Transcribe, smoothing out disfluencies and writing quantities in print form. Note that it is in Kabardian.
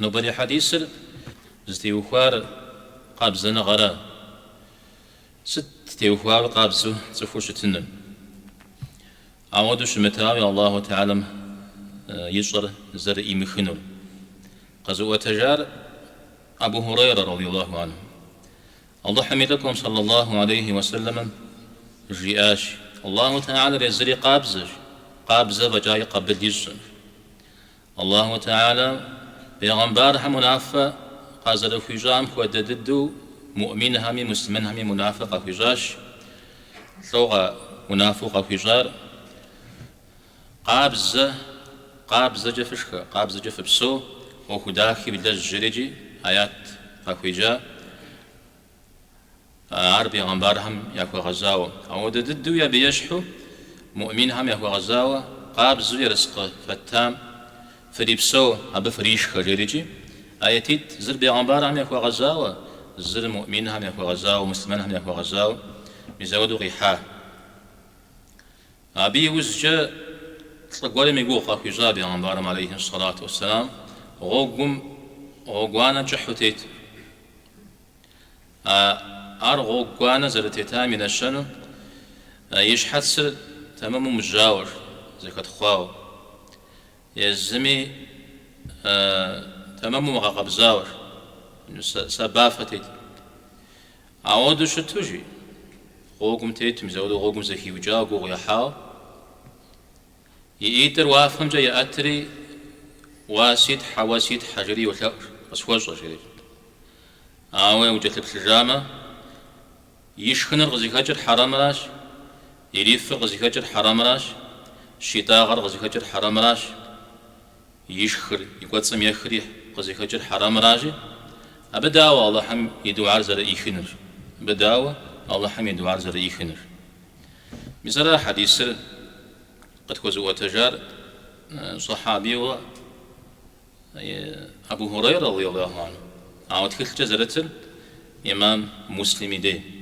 Нобэрей хьэдисыр зытеухуар къабзэныгъэра? Сыт теухуауэ къабзэу цӏыхур щытыныр? Ауэдэу щымытауи Аллаху Тэхьэлам ищӏэр зэрыӏимыхынур. Къэзыӏуэтэжар Абу Хурейрэ радиаллаху анху. Алыхьым и лӏыкӏуэм саллаллаху алейхи уэсэлэмым жиӏащ, Аллаху Тэхьэлэр езыри къабзэщ, къабзэ фӏэкӏаи къабыл ищӏым. Аллаху Тэхьэлэ бегъымбархэм унафэ къазэрыхуищӏам хуэдэ дыдэу муӏминхэми муслъымэнхэми унафэ къахуищӏащ. Лӏо унафэу къахуищӏар, Къабзэ, къабзэкӏэ фышхэ, къабзэкӏэ фыпсэу, ӏуэху дахи влэжь жерикӏи аят къахуеджа, ар бегъымбархэм яхуэгъэзауэ. Ауэдэ дыдэуи абы ещхьу муӏминхэм яхуэгъэзауэ, къабзэу ерыскъы фэттам фрипсэу, абы фришхэ жерикӏи аятитӏ, зыр бегъымбархэм яхуэгъэзауэ, зыр муӏминхэм яхуэгъэзауэ, муслъымэнхэм яхуэгъэзауэ, мис ауэдэу къихьа. Абы иужькӏэ лӏы гуэрым и гугъу къахуищӏа бегъымбарым алейхи сэлату уэсселам гъуэгум гъуэгуанэ кӏыхьу тет. Ар гъуэгуанэ зэрытетам и нэщэнэу и щхьэцыр тэмэму мыжьауэ, зэхэтхъуауэ, езыми тэмэму мыгъэкъэбзауэ, сабафэ тет. Ауэдэу щыту, жи, гъуэгум тету, мис ауэдэу гъуэгум зэхиукӏауэ, гугъу ехьауэ, и ӏитӏыр уафэмкӏэ еӏэтри, Уа си Тхьэ, уэ си Тхьэ, жери йолъэӏу, къысхуэщӏэ, жери. Ауэ укӏэлъыплъыжамэ, и шхыныр къызыхэкӏыр хьэрэмращ, ирифыр къызыхэкӏыр хьэрэмращ, щитӏагъэр къызыхэкӏыр хьэрэмращ, ишхыр, и кӏуэцӏым ехри къызыхэкӏыр хьэрэмращи, абы дауэ Алыхьым и дугьэр зэрыӏихынур? Абы дауэ Алыхьым и дугьэр зэрыӏихынур? Мис ара хьэдисыр къытхуэзыӏуэтэжар щэхьабийуэ Абу Хурейрэ радиаллаху анху. Ауэ тхылъкӏэ зэрытыр имам Муслим и дей.